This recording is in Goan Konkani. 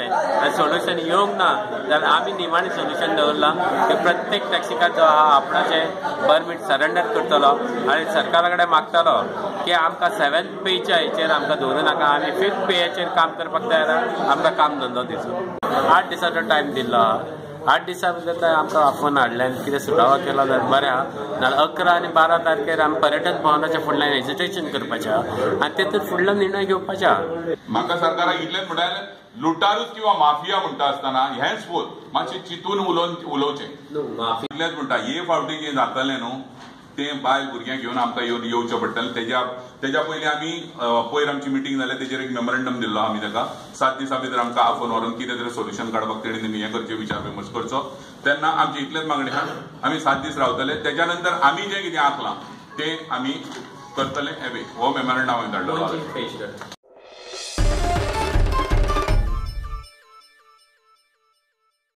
आनी सोल्युशन येवंक ना जाल्यार आमी निमाणें सोल्युशन दवरलां की प्रत्येक टॅक्सीकार जो आहा आपणाचें परमीट सरेंडर करतलो आनी सरकारा कडेन मागतलो की आमकां 7th पेच्या हेचेर आमकां दवरूं नाका, आमी 5th पेयाचेर काम करपाक तयार आहा, आमकां काम धंदो दिवचो. 8 दिसाचो टायम दिल्लो आहा. 8 दिसां भितर थंय आमकां आफोवन हाडलें आनी कितें सुटावो केलो जाल्यार बरें आहा, नाल्यार 11 आनी 12 तारखेर आमी पर्यटन भवनाच्या फुडल्यान एजिटेशन करपाचें आहा आनी तेतून फुडलो निर्णय घेवपाचो आहा. म्हाका सरकाराक इतलेंच म्हणटालें, लुटारूच किंवा माफिया म्हणटा आसतना हेंच फोर मातशें चिंतून उलोवचें. इतलेंच म्हणटा, हे फावटी जें जातलें न्हू तें बायल भुरग्यांक घेवन आमकां येवचें पडटलें. तेज्या पयलीं आमी पयर आमची मिटींग जाल्या तेजेर एक मेमोरंडम दिल्लो आमी ताका. 7 दिसां भितर आमकां आफोवन व्हरून कितें तरी सोल्युशन काडपाक तेणी हें करचें, विचार विमर्श करचो. तेन्ना आमची इतलेंच मागणी आहा, आमी 7 दीस रावतले, तेज्या नंतर आमी जें कितें आंखलां तें आमी करतले. हें हो मेमोरंडम आमी धाडलो.